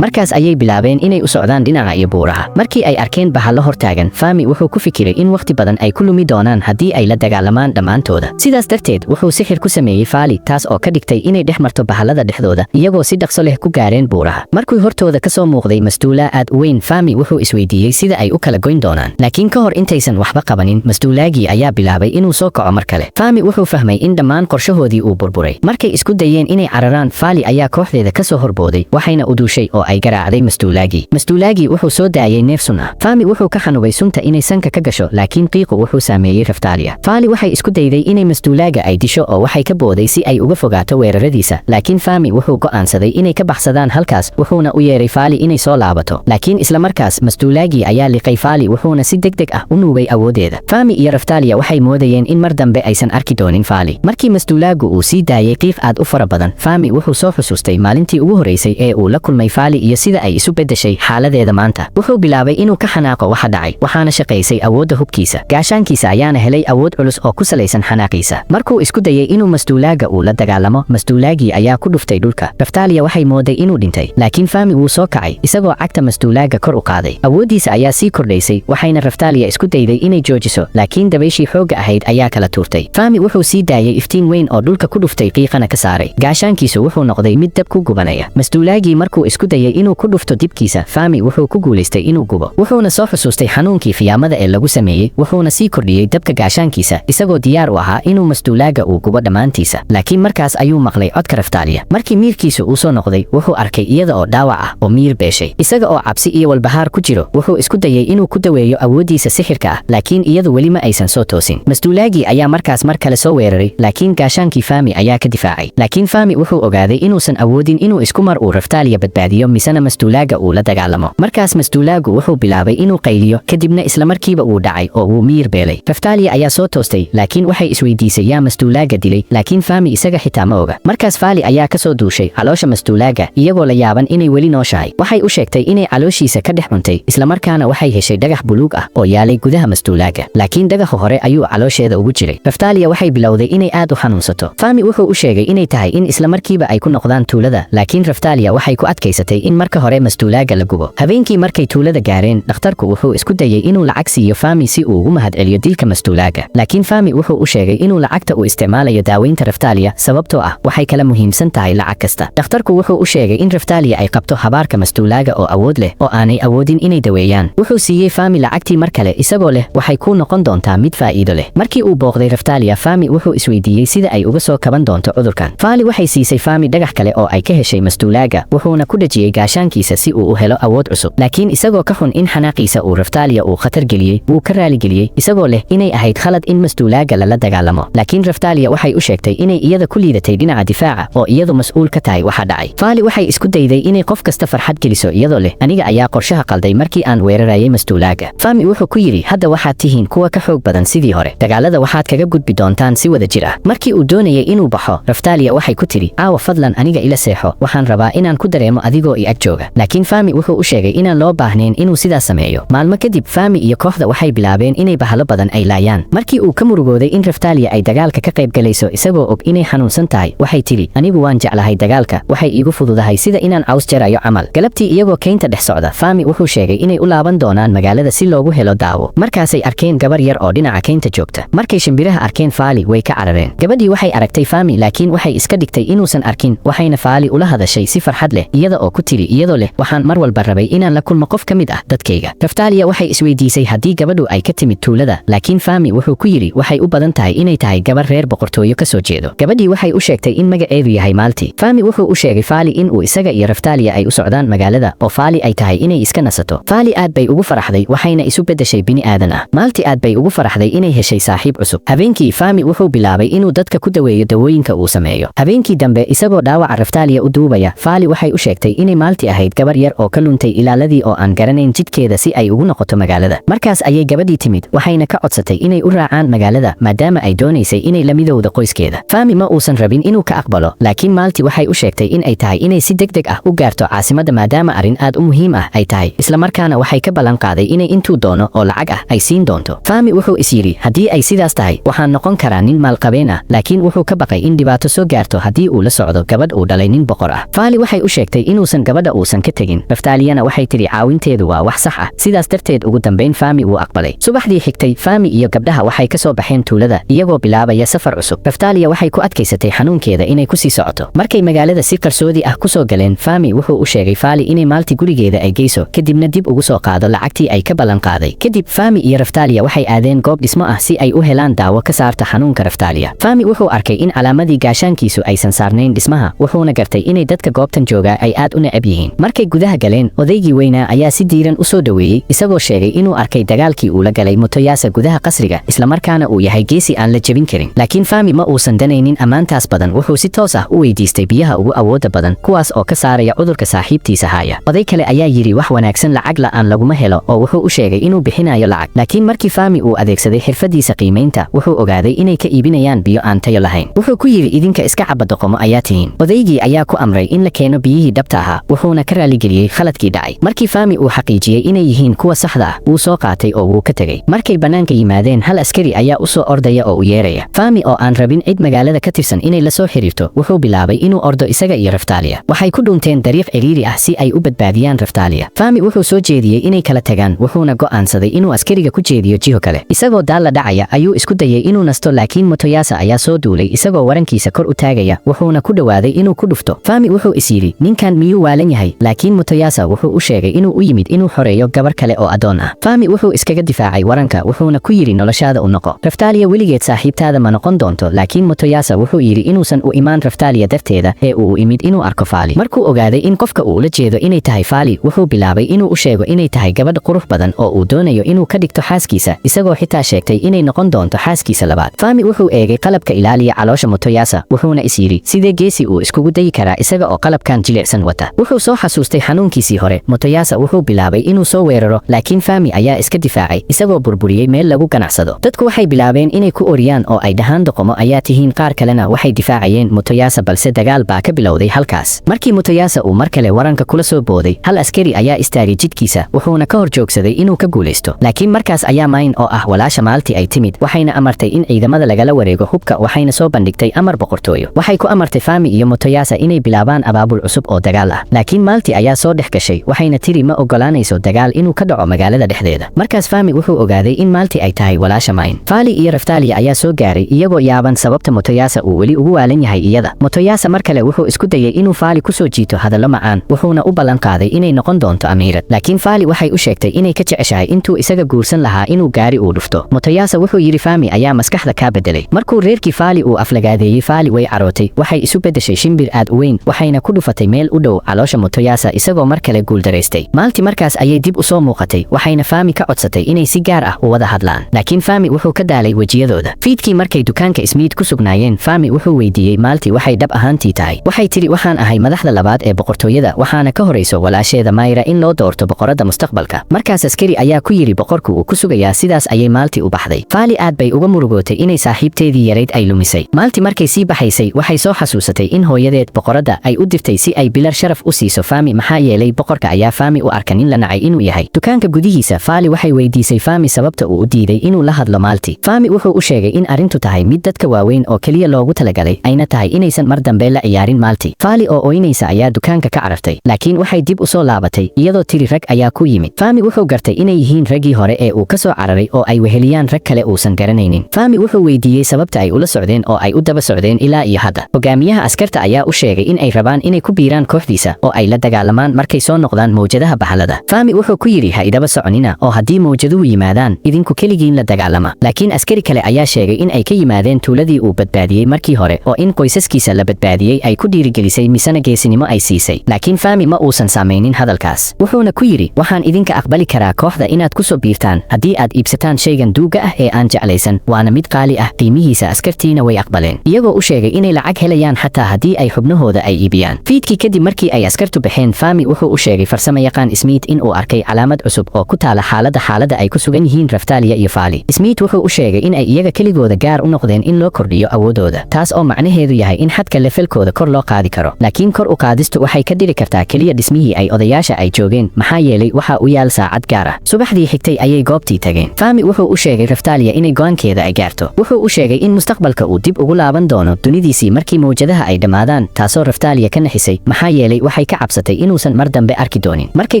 Markaas ayay bilaabeen inay u socdaan dhinaca iyo buuraha. Markii ay arkeen bahalo hortaagan, Fami wuxuu ku fikiray in wakhti badan ay ku lumi doonaan haddii ay la dagaalamaan dhammaantooda. Sidaas darteed wuxuu sixir ku sameeyey Faali, taas oo ka dhigtay inay dhex marto bahalada dhexdooda, iyagoo si dhaqso leh ku gaareen buuraha. Markuu hortooda ka soo muuqday masduulaa aad u weyn, Fami wuxuu isweydiiyey sida ay u kala goyn doonaan. Laakiin ka hor intaysan waxba qabanin, masduulaagii ayaa bilaabay inuu soo kaco mar kale. Fami wuxuu fahmay in dhammaan qorshahoodii uu burburay. Markay isku dayeen inay cararaan, Faali ayaa kooxdeeda ka soo horbooday, waxayna uduushay oo ay garaacday masduulaagii. Masduulaagii wuxuu soo daayay neef sun ah. Fami wuxuu ka xanubay sunta inay sanka ka gasho, laakiin qiiqu wuxuu saameeyey Raftalia. Faali waxay isku dayday inay masduulaaga ay disho oo waxay ka booday si ay uga fogaato weeraradiisa, laakiin Fami wuxuu go'aansaday inay ka baxsadaan halkaas, wuxuuna u yeeray Faali inay soo laabato. Laakiin isla markaas masduulaagii ayaa liqay Faali, wuxuuna si degdeg ah u nuugay awoodeeda. Fami iyo Raftalia waxay moodayeen in mar dambe aysan arki doonin Faali. Markii masduulaagu uu sii daayay qiiq aad u fara badan, Fami wuxuu soo xusuustay maalintii ugu horeysay ee uu la kulmay Faali iyo sida ay isu beddeshay xaaladeeda maanta. Wuxuu bilaabay inuu ka xanaaqo waxa dhacay, waxaana shaqaysay awoodda hubkiisa. Gaashaankiisa ayaana helay awood culus oo ku salaysan xanaaqiisa. Markuu isku dayay inuu masduulaaga uu la dagaalamo, masduulaagii ayaa ku dhuftay dhulka. Raftalia waxay mooday inuu dhintay, laakiin Fami wuu soo kacay isagoo cagta masduulaaga kor u qaaday. Awooddiisa ayaa sii kordhaysay, waxayna Raftalia isku dayday inay joojiso, laakiin dabayshii xoogga ahayd ayaa kala tuurtay. Fami wuxuu sii daayay iftiin weyn oo dhulka ku dhuftay, qiiqana ka saaray. Gaashaankiisu wuxuu noqday mid dab ku gubanaya. Masduulaagii markuu isku dayay inuu ku dhufto dibkiisa, Fami wuxuu ku guulaystay inuu gubo. Wuxuuna soo xusuustay xanuunkii fiyaamada ee lagu sameeyey, wuxuuna sii kordhiyey dabka gaashaankiisa, isagoo diyaar u ahaa inuu masduulaaga uu gubo dhammaantiisa. Laakiin markaas ayuu maqlay codka Raftalia. Markii miirkiisu uu soo noqday, wuxuu arkay iyada oo dhaawac ah oo miir beeshay. Isaga oo cabsi iyo walbahaar ku jiro, wuxuu isku dayay inuu ku daweeyo awooddiisa sixirka ah, laakiin iyadu weli ma aysan soo toosin. Masduulaagii ayaa markaas mar kale soo weeraray, laakiin gaashaankii Fami ayaa ka difaacay. Laakiin Fami wuxuu ogaaday inuusan awoodin inuu isku mar uu Raftalia badbaadiyo misena masduulaaga uu la dagaalamo. Markaas masduulaagu wuxuu bilaabay inuu qayliyo, kadibna isla markiiba uu dhacay oo uu miir beelay. Raftalia ayaa soo toostay, laakiin waxay isweydiisay yaa masduulaaga dilay, laakiin Fami isaga xitaa ma oga. Markaas Faali ayaa ka soo duushay caloosha masduulaaga, iyagoo la yaaban inay weli nooshahay. Waxay u sheegtay inay calooshiisa ka dhex cuntay, islamarkaana waxay heshay dhagax buluug ah oo yaalay gudaha masduulaaga, laakiin dhagaxu hore ayuu caloosheeda ugu jiray. Raftalia waxay bilowday inay aad u xanuunsato. Fami wuxuu u sheegay inay tahay in isla markiiba ay ku noqdaan tuulada, laakiin Raftalia waxay ku adkaysatay in marka hore masduulaaga la gubo. Habeenkii markay tuulada gaareen, dhakhtarku wuxuu isku dayay inuu lacag siiyo Fami si uu ugu mahadceliyo dilka masduulaaga, laakiin Fami wuxuu u sheegay inuu lacagta u isticmaalayo daaweynta Raftalia, sababtoo ah waxay kala muhiimsan tahay lacag kasta. Dhakhtarku wuxuu u sheegay in Raftalia ay qabto habaarka masduulaaga oo awood leh oo aanay awoodin inay daweeyaan. Wuxuu siiyey Fami lacagtii mar kale, isagoo leh waxay kuu noqon doontaa mid faa'iido leh. Markii uu booqday Raftalia, Fami wuxuu isweydiiyey sida ay uga soo kaban doonto cudurkan. Faali waxay siisay Fami dhagax kale oo ay ka heshay masduulaaga, wuxuuna ku dhajiyey gaashaankiisa si uu u helo awood cusub. Laakiin isagoo ka xun in xanaaqiisa uu Raftalia uu khatar geliyey, wuu ka raaligeliyey, isagoo leh inay ahayd khalad in masduulaaga lala dagaalamo. Laakiin Raftalia waxay u sheegtay inay iyada ku liidatay dhinaca difaaca oo iyadu mas'uul ka tahay waxa dhacay. Faali waxay isku dayday inay qof kasta farxad geliso, iyadoo leh aniga ayaa qorshaha qalday markii aan weerarayay masduulaaga. Fami wuxuu ku yidhi hadda waxaad tihiin kuwa ka xoog badan sidii hore, dagaalada waxaad kaga gudbi doontaan si wada jir ah. Markii uu doonayay inuu baxo, Raftalia waxay ku tidhi caawa fadlan aniga ila seexo, waxaan rabaa inaan ku dareemo adigoo i ag jooga. Laakiin Fami wuxuu u sheegay inaan loo baahnayn inuu sidaas sameeyo. Maalmo kadib Fami iyo kooxda waxay bilaabeen inay bahalo badan ay laayaan. Markii uu ka murugooday in Raftalia ay dagaalka ka qayb galayso isagoo og inay xanuunsan tahay, waxay tidhi anigu waan jeclahay dagaalka, waxay iigu fududahay sida inaan caws jarayo camal. Galabtii iyagoo keynta dhex socda, Fami wuxuu sheegay inay u laaban doonaan magaalada si loogu helo daawo. Markaasay arkeen gabar yar oo dhinaca keynta joogta. Markay shimbiraha arkeen Faali, way ka carareen. Gabadhii waxay aragtay Fami, laakiin waxay iska dhigtay inuusan arkin, waxayna Faali ula hadashay si farxad leh, iyada oo ku tiri iyadoo leh waxaan mar walba rabay inaan la kulmo qof ka mid ah dadkayga. Raftalia waxay isweydiisay haddii gabadhu ay ka timid tuulada, laakiin Fami wuxuu ku yidhi waxay u badan tahay inay tahay gabar reer boqortooyo ka soo jeedo. Gabadhii waxay u sheegtay in magaceedu yahay Maalti. Fami wuxuu u sheegay Faali in uu isaga iyo Raftalia ay u socdaan magaalada oo Faali ay tahay inay iska nasato. Faali aad bay ugu faraxday, waxayna isu beddeshay bini aadan ah. Maalti aad bay ugu faraxday inay heshay saaxiib cusub. Habeenkii Fami wuxuu bilaabay inuu dadka ku daweeyo dawooyinka uu sameeyo. Habeenkii dambe isagoo dhaawaca Raftalia u duubaya, Faali waxay u sheegtay inay Maalti ahayd gabar yar oo ka luntay ilaaladii oo aan garanayn jidkeeda si ay ugu noqoto magaalada. Markaas ayay gabadhii timid, waxayna ka codsatay inay u raacaan magaalada maadaama ay doonaysay inay la midowda qoyskeeda. Fami ma uusan rabin inuu ka aqbalo, laakiin Maalti waxay u sheegtay in ay tahay inay si degdeg ah u gaarto caasimadda maadaama arrin aad u muhiim ah ay tahay, isla markaana waxay ka ballan qaaday inay intuu doono oo lacag ah ay siin doonto. Fami wuxuu is yidhi haddii ay sidaas tahay waxaan noqon karaa nin maalqabeen ah, laakiin wuxuu ka baqay in dhibaato soo gaarto haddii uu la socdo gabadh uu dhalay nin boqor ah. Faali waxay u sheegtay inuusan gabadha uusan ka tegin. Raftaaliyana waxay tidhi caawinteedu waa wax sax ah. Sidaas darteed ugu dambayn Fami wuu aqbalay. Subaxdii xigtay Fami iyo gabdhaha waxay ka soo baxeen tuulada iyagoo bilaabaya safar cusub. Raftaaliya waxay ku adkaysatay xanuunkeeda inay ku sii socoto. Markay magaalada si qarsoodi ah ku soo galeen, Fami wuxuu u sheegay Faali inay Maalti gurigeeda ay geyso, kadibna dib ugu soo qaado lacagtii ay ka ballan qaaday. Kadib Fami iyo Raftaaliya waxay aadeen goob dhismo ah si ay u helaan daawo ka saarta xanuunka Raftaaliya. Fami wuxuu arkay in calaamadii gaashaankiisu aysan saarnayn dhismaha, wuxuuna gartay inay dadka goobtan joogaa ay aad u neceb yihiin. Markay gudaha galeen, odaygii weynaa ayaa si diiran u soo dhoweeyey, isagoo sheegay inuu arkay dagaalkii uu la galay Motoyasa gudaha qasriga, islamarkaana uu yahay geesi aan la jebin karin. Laakiin Fami ma uusan danaynin ammaantaas badan. Wuxuu si toos ah u weydiistay biyaha ugu awoodda badan, kuwaas oo ka saaraya cudurka saaxiibtiisa haya. Oday kale ayaa yidhi wax wanaagsan lacag la'aan laguma helo, oo wuxuu u sheegay inuu bixinayo lacag. Laakiin markii Fami uu adeegsaday xirfadiisa qiimaynta, wuxuu ogaaday inay ka iibinayaan biyo aan tayo lahayn. Wuxuu ku yidhi idinka iska caba, doqomo ayaa tihiin. Odaygii ayaa ku amray in la keeno biyihii dhabta ahaa, wuxuuna ka raaligeliyey khaladkii dhacay. Markii Fami uu xaqiijiyey inay yihiin kuwa saxda ah, wuu soo qaatay oo wuu ka tegey. Markay bannaanka yimaadeen, hal askari ayaa u soo ordaya oo u yeeraya. Fami oo aan rabin cid magaalada ka tirsan inay la soo xiriirto, wuxuu bilaabay inuu ordo. Isaga iyo Raftaaliya waxay ku dhunteen dariiq ciriiri ah si ay u badbaadiyaan Raftaaliya. Fami wuxuu soo jeediyey inay kala tagaan, wuxuuna go'aansaday inuu askariga ku jeediyo jiho kale. Isagoo daal la dhacaya ayuu isku dayay inuu nasto, laakiin Motoyasa ayaa soo duulay isagoo warankiisa kor u taagaya, wuxuuna ku dhowaaday inuu ku dhufto. Fami wuxuu is yidhi ninkan miyuu waalan yahay? Laakiin Motoyasa wuxuu u sheegay inuu u yimid inuu xoreeyo gabar kale oo addoon ah. Fami wuxuu iskaga difaacay waranka, wuxuuna ku yidhi noloshaada u noqo, Raftaaliya weligeed saaxiibtaada ma noqon doonto. Laakiin Motoyasa wuxuu yidhi inuusan u imaan Raftaaliya darteeda ee uu u imid inuu arko Faali. Markuu ogaaday in qofka uu ula jeedo inay tahay Faali, wuxuu bilaabay inuu u sheego inay tahay gabadh qurux badan oo uu doonayo inuu ka dhigto xaaskiisa, isagoo xitaa sheegtay inay noqon doonto xaaskiisa labaad. Fami wuxuu eegay qalabka ilaaliya caloosha Motoyasa, wuxuuna is yidhi sidee geesi uu iskugu dayi karaa isaga oo qalabkan jilicsan wata? Wuxuu soo xasuustay xanuunkiisii hore. Motoyasa wuxuu bilaabay inuu soo weeraro, laakiin Fami ayaa iska difaacay isagoo burburiyey meel lagu ganacsado. Dadku waxay bilaabeen inay ku oriyaan oo ay dhahaan doqomo ayaa tihiin. Qaar kalena waxay difaacayeen Motoyasa, balse dagaal baa ka bilowday halkaas. Markii Motoyasa uu mar kale waranka kula soo booday, hal askari ayaa istaagay jidkiisa, wuxuuna ka hor joogsaday inuu ka guulaysto. Laakiin markaas ayaa Mayn oo ah walaasha Maalti ay timid, waxayna amartay in ciidamada lagala wareego hubka, waxayna soo bandhigtay amar boqortooyo. Waxay ku amartay Fami iyo Motoyasa inay bilaabaan abaabul cusub oo dagaal ah. Laakiin Maalti ayaa soo dhex gashay, waxayna tiri ma ogolaanayso dagaal inuu ka dhaco magaalada dhexdeeda. Markaas Fami wuxuu ogaaday in Maalti ay tahay walaasha Mayn. Faali iyo Raftaaliya ayaa soo gaaray iyagoo yaaban sababta Motoyasa uu weli ugu waalan yahay iyada. Motoyasa mar kale wuxuu isku dayay inuu Faali ku soo jiito hadallo macaan, wuxuuna u ballan qaaday inay noqon doonto amiirad. Laakiin Faali waxay u sheegtay inay ka jeceshahay intuu isaga guursan lahaa inuu gaari uu dhufto. Motoyasa wuxuu yidhi Fami ayaa maskaxda kaa bedelay. Markuu reerkii Faali uu aflagaadeeyey, Faali way carootay, waxay isu beddeshay shimbir aad u weyn, waxayna ku dhufatay meel u dhow caloosha Motoyasa, isagoo mar kale guuldaraystay. Maalti markaas ayay dib u soo muuqatay, waxayna Fami ka codsatay inay si gaar ah u wada hadlaan. Laakiin Fami wuxuu ka daalay wejiyadooda. Fiidkii markay dukaanka Smith ku sugnaayeen, Fami wuxuu weydiiyey Maalti waxay dhab ahaantii tahay. Waxay tidhi waxaan ahay madaxda labaad ee boqortooyada, waxaana ka horayso walaasheeda Mayra in loo doorto boqoradda mustaqbalka. Markaas askari ayaa ku yidhi boqorku uu ku sugayaa. Sidaas ayay Maalti u baxday. Faali aad bay uga murugootay inay saaxiibteedii yarayd ay lumisay. Maalti markay sii baxaysay waxay soo xasuusatay in hooyadeed boqoradda ay u dirtay si ay bilar sharaf u siiso Fami, maxaa yeelay boqorka ayaa Fami u arka nin la nacay inuu yahay. Dukaanka gudihiisa Faali waxay weydiisay Fami sababta uu u diiday inuu la hadlo Maalti. Fami wuxuu u sheegay in arrintu tahay mid dadka waaweyn oo keliya loogu talagalay, ayna tahay inaysan mar dambe la ciyaarin Maalti. Faali oo ooynaysa ayaa dukaanka ka carartay, laakiin waxay dib u soo laabatay iyadoo tiri rag ayaa ku yimid. Fami wuxuu gartay inay yihiin raggii hore ee uu ka soo cararay oo ay weheliyaan rag kale uusan garanaynin. Fami wuxuu weydiiyey sababta ay ula socdeen oo ay u daba socdeen ilaa iyo hadda. Hogaamiyaha askarta ayaa u sheegay in ay rabaan inay ku biiraan kooxdiisa oo ay la dagaalamaan markay soo noqdaan mawjadaha bahalada. Fami wuxuu ku yidhi ha idaba soconina, oo haddii mawjaduhu yimaadaan idinku keligiin la dagaalama. Laakiin askari kale ayaa sheegay in ay ka yimaadeen tuuladii uu badbaadiyey markii hore, oo in qoysaskiisa la badbaadiyey ay ku dhiirigelisay misana geesinimo ay siisay. Laakiin Fami ma uusan saamaynin hadalkaas, wuxuuna ku yidhi waxaan idinka aqbali karaa kooxda inaad ku soo biirtaan haddii aad iibsataan shaygan duuga ah ee aan jeclaysan, waana mid qaali ah qiimihiisa. Askartiina way aqbaleen, iyagoo u sheegay inay lacag helayaan xataa haddii ay xubnahooda ay iibiyaan. Fiidkii kadib markii ay askartu baxeen, Fami wuxuu u sheegay farsamo yaqaan Smith in uu arkay calaamad cusub oo ku taala xaaladda ay ku sugan yihiin Raftaaliya iyo Faali. Smith wuxuu u sheegay in ay iyaga keligooda gaar u noqdeen in loo kordhiyo awoodooda, taas oo macnaheedu yahay in xadka levelkooda kor loo qaadi karo. Laakiin kor u qaadistu waxay ka dhiri kartaa keliya dhismihii ay odayaasha ay joogeen, maxaa yeelay waxa u yaal saacad gaar ah. Subaxdii xigtay ayay goobtii tageen. Fami wuxuu u sheegay Raftaaliya inay go'aankeeda ay gaarto. Wuxuu u sheegay in mustaqbalka uu dib ugu laaban doono dunidiisii markii mawjadaha ay dhammaadaan, taasoo Raftaaliya ka naxisay, maxaa yeelay waxay Waxay ka cabsatay inuusan mar dambe arki doonin. Markay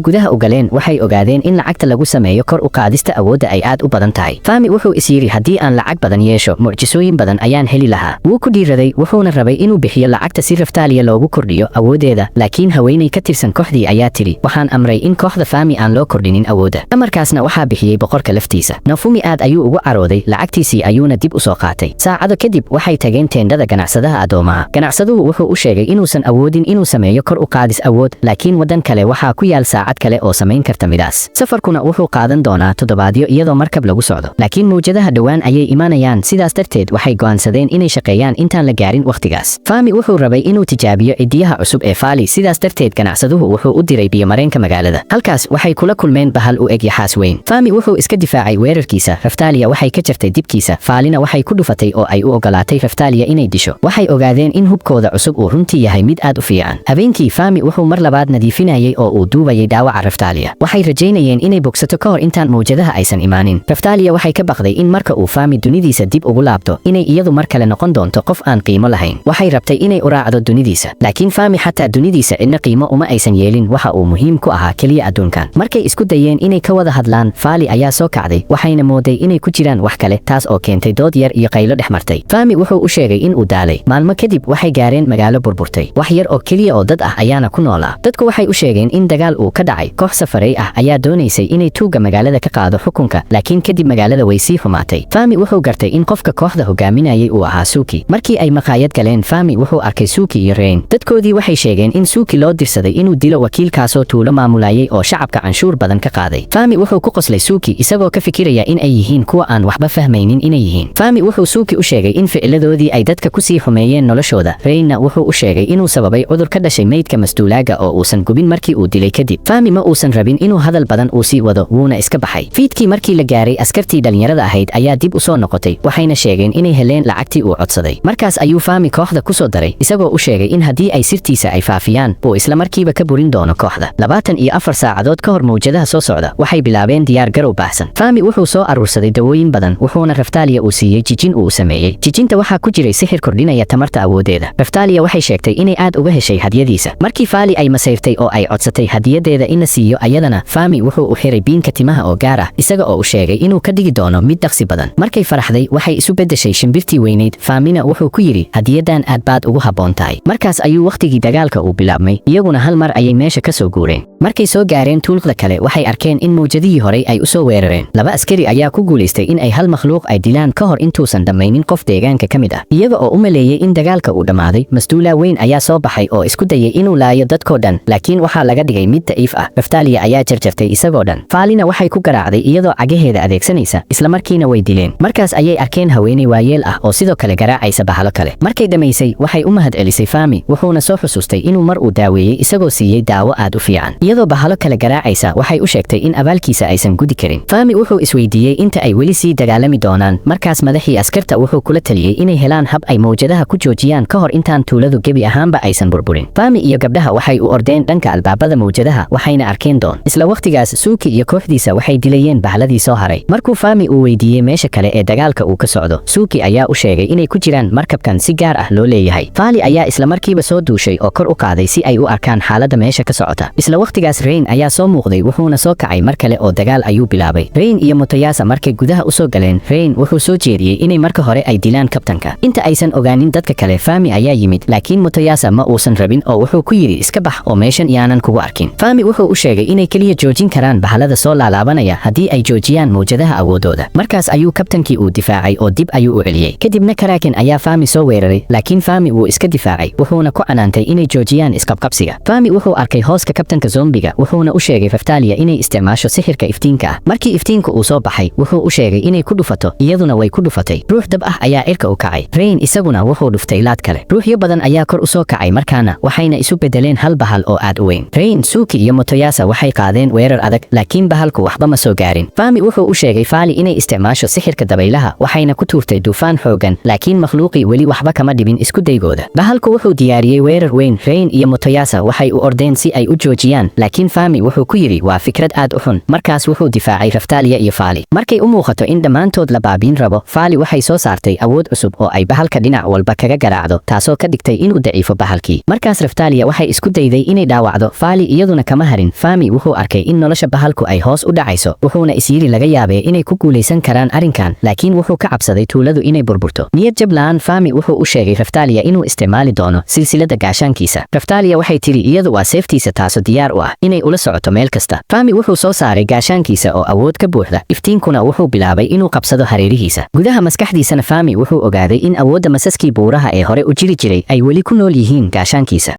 gudaha u galeen, waxay ogaadeen in lacagta lagu sameeyo kor u qaadista awoodda ay aad u badan tahay. Fahmi wuxuu is yidhi, "Haddii aan lacag badan yeesho, mucjisooyin badan ayaan heli lahaa." Wuu ku dhiiraday, wuxuuna rabay inuu bixiyo lacagta si Raftaaliya loogu kordhiyo awooddeeda, laakiin haweenay ka tirsan kooxdii ayaa tidhi, "Waxaan amray in kooxda Fahmi aan loo kordhinin awoodda." Amarkaasna waxaa bixiyey boqorka laftiisa. Nafumi aad ayuu ugu carooday, lacagtiisii ayuuna dib u soo qaatay. Saacado kadib waxay tageen teendhada ganacsadaha addoomaha. Ganacsaduhu wuxuu u sheegay inuusan awoodin inuu sameeyo kor u qaadis awood, laakiin waddan kale waxaa ku yaal saacad kale oo samayn karta midaas. Safarkuna wuxuu qaadan doonaa toddobaadyo iyadoo markab lagu socdo, laakiin mawjadaha dhowaan ayay imanayaan. Sidaas darteed waxay go'aansadeen inay shaqeeyaan intaan la gaarin wakhtigaas. Fahmi wuxuu rabay inuu tijaabiyo cidiyaha cusub ee Faali. Sidaas darteed ganacsaduhu wuxuu u diray biyomareenka magaalada. Halkaas waxay kula kulmeen bahal u eg yaxaas weyn. Fahmi wuxuu iska difaacay weerarkiisa. Raftaaliya waxay ka jartay dibkiisa, Faalina waxay ku dhufatay oo ay u ogolaatay Raftaaliya inay disho. Waxay ogaadeen in hubkooda cusub uu runtii yahay mid aad u fiican. Habeenkii Fahmi wuxuu mar labaad nadiifinayay oo uu duubayay dhaawaca Raftaaliya. Waxay rajaynayeen inay bogsato ka hor intaan mawjadaha aysan imaanin. Raftaaliya waxay ka baqday in marka uu Fahmi dunidiisa dib ugu laabto inay iyadu mar kale noqon doonto qof aan qiimo lahayn. Waxay rabtay inay u raacdo dunidiisa, laakiin Fahmi xataa dunidiisa cidna qiimo uma aysan yeelin. Waxa uu muhiim ku ahaa keliya adduunkan. Markay isku dayeen inay ka wada hadlaan, Faali ayaa soo kacday, waxayna mooday inay ku jiraan wax kale, taas oo keentay dood yar iyo qaylo dhex martay. Fahmi wuxuu u sheegay in uu daalay. Maalmo kadib waxay gaareen magaalo burburtay. Wax yar oo keliya oo dad ah ayaana ku noolaa. Dadku waxay u sheegeen in dagaal uu ka dhacay. Koox safaray ah ayaa doonaysay inay tuugga magaalada ka qaado xukunka, laakiin kadib magaalada way sii xumaatay. Fahmi wuxuu gartay in qofka kooxda hogaaminayay uu ahaa Suuki. Markii ay maqaayad galeen, Fahmi wuxuu arkay Suuki iyo Reyn. Dadkoodii waxay sheegeen in Suuki loo dirsaday inuu dilo wakiilkaasoo tuulo maamulayay oo shacabka canshuur badan ka qaaday. Fahmi wuxuu ku qoslay Suuki, isagoo ka fikiraya in ay yihiin kuwa aan waxba fahmaynin inay yihiin. Fahmi wuxuu Suuki u sheegay in ficiladoodii ay dadka kusii xumeeyeen noloshooda. Reynna wuxuu u sheegay inuu sababay cudur ka dhashay meydka masduulaaga oo uusan gubin markii uu dilay kadib. Fahmi ma uusan rabin inuu hadal badan uu sii wado, wuuna iska baxay. Fiidkii markii la gaaray, askartii dhalinyarada ahayd ayaa dib u soo noqotay, waxayna sheegeen inay heleen lacagtii uu codsaday. Markaas ayuu Fahmi kooxda ku soo daray, isagoo u sheegay in haddii ay sirtiisa ay faafiyaan uu isla markiiba ka burin doono kooxda. 24 saacadood ka hor mawjadaha soo socda waxay bilaabeen diyaar garow baahsan. Fahmi wuxuu soo aruursaday dawooyin badan, wuxuuna Raftaaliya uu siiyey jijin uu sameeyey. Jijinta waxaa ku jiray sixir kordhinaya tamarta awoodeeda. Raftaaliya waxay sheegtay inay aad uga heshay hadyadiisa. Markii Faali ay masayrtay oo ay codsatay hadiyadeeda in la siiyo ayadana, Fahmi wuxuu u xiray biinka timaha oo gaar ah, isaga oo u sheegay inuu ka dhigi doono mid dhaqsi badan. Markay faraxday, waxay isu beddeshay shimbirtii weynayd. Fahmina wuxuu ku yidhi, "Hadiyadan aad baad ugu habboon tahay." Markaas ayuu wakhtigii dagaalka uu bilaabmay. Iyaguna hal mar ayay meesha ka soo guureen. Markay soo gaareen tuulada kale, waxay arkeen in mawjadihii horey ay u soo weerareen. Laba askari ayaa ku guulaystay in ay hal makhluuq ay dilaan ka hor intuusan dhammaynin qof deegaanka ka mid ah. Iyaga oo u maleeyey in dagaalka uu dhammaaday, masduula weyn ayaa soo baxay oo isku dayay inuu laayo dadkoo dhan, laakiin waxaa laga dhigay mid daciif ah. Raftaaliya ayaa jarjartay isagoo dhan. Faalina waxay ku garaacday iyadoo cagaheeda adeegsanaysa, isla markiina way dileen. Markaas ayay arkeen haweeney waayeel ah oo sidoo kale garaacaysa bahalo kale. Markay dhammaysay, waxay u mahad celisay Fahmi, wuxuuna soo xusuustay inuu mar uu daaweeyey isagoo siiyey daawo aad u fiican. Iyadoo bahalo kale garaacaysa, waxay u sheegtay in abaalkiisa aysan gudi karin. Fahmi wuxuu isweydiiyey inta ay weli sii dagaalami doonaan. Markaas madaxii askarta wuxuu kula taliyey inay helaan hab ay mawjadaha ku joojiyaan ka hor intaan tuuladu gebi ahaanba aysan burburin. Fahmi iyo gabdhaha waxay u ordeen dhanka albaabada mawjadaha, waxayna arkeen doon. Isla wakhtigaas Suuki iyo kooxdiisa waxay dilayeen bahladii soo haray. Markuu Fahmi uu weydiiyey meesha kale ee dagaalka uu ka socdo, Suuki ayaa u sheegay inay ku jiraan markabkan si gaar ah loo leeyahay. Faali ayaa isla markiiba soo duushay oo kor u qaaday si ay u arkaan xaaladda meesha ka socota. Isla wakhtigaas Reyn ayaa soo muuqday, wuxuuna soo kacay mar kale oo dagaal ayuu bilaabay. Reyn iyo Motoyasa markay gudaha u soo galeen, Reyn wuxuu soo jeediyey inay marka hore ay dilaan kabtanka inta aysan ogaanin dadka kale. Fahmi ayaa yimid, laakiin Motoyasa ma uusan rabin oo wuxuu ku yidhi, "Iska bax oo meeshan yaanan kugu arkin." Fahmi wuxuu u sheegay inay keliya joojin karaan bahalada soo laalaabanaya haddii ay joojiyaan mawjadaha awoodooda. Markaas ayuu kabtankii uu difaacay oo dib ayuu u celiyey. Kadibna Karaken ayaa Fahmi soo weeraray, laakiin Fahmi wuu iska difaacay, wuxuuna ku canaantay inay joojiyaan isqabqabsiga. Fahmi wuxuu arkay hooska kabtanka zombiga, wuxuuna u sheegay Raftaaliya inay isticmaasho sixirka iftiinka ah. Markii iftiinku uu soo baxay, wuxuu u sheegay inay ku dhufato, iyaduna way ku dhufatay. Ruux dab ah ayaa cirka u kacay. Reyn isaguna wuxuu dhuftay laad kale. Ruuxyo badan ayaa kor u soo kacay markaana, waxayna isu bedeleen hal bahal oo aad u weyn. Reyn, Suuki iyo Motoyasa waxay qaadeen weerar adag, laakiin bahalku waxba ma soo gaarin. Fahmi wuxuu u sheegay Faali inay isticmaasho sixirka dabaylaha, waxayna ku tuurtay duufaan xoogan, laakiin makhluuqii weli waxba kama dhibin isku daygooda. Bahalku wuxuu diyaariyey weerar weyn. Reyn iyo Motoyasa waxay u ordeen si ay u joojiyaan, laakiin Fahmi wuxuu ku yidhi, "Waa fikrad aad u xun." Markaas wuxuu difaacay Raftaaliya iyo Faali. Markay u muuqato in dhammaantood la baabiin rabo, Faali waxay soo saartay awood cusub oo ay bahalka dhinac walba kaga garaacdo, taasoo ka dhigtay inuu daciifo bahalkii. Markaas Raftaaliya waxay Waxay isku dayday inay dhaawacdo Faali, iyaduna kama harin. Fami wuxuu arkay in nolosha bahalku ay hoos u dhacayso, wuxuuna is yiri laga yaabee inay ku guulaysan karaan arrinkan, laakiin wuxuu ka cabsaday tuuladu inay burburto. Niyad jab la'aan, Fami wuxuu u sheegay Raftalia inuu isticmaali doono silsilada gaashaankiisa. Raftalia waxay tiri iyadu waa seeftiisa, taaso diyaar u ah inay ula socoto meel kasta. Fami wuxuu soo saaray gaashaankiisa oo awood ka buuxda, iftiinkuna wuxuu bilaabay inuu qabsado hareerihiisa. Gudaha maskaxdiisana Fami wuxuu ogaaday in awoodda masaskii buuraha ee hore u jiri jiray ay weli ku nool yihiin gaashaankiisa.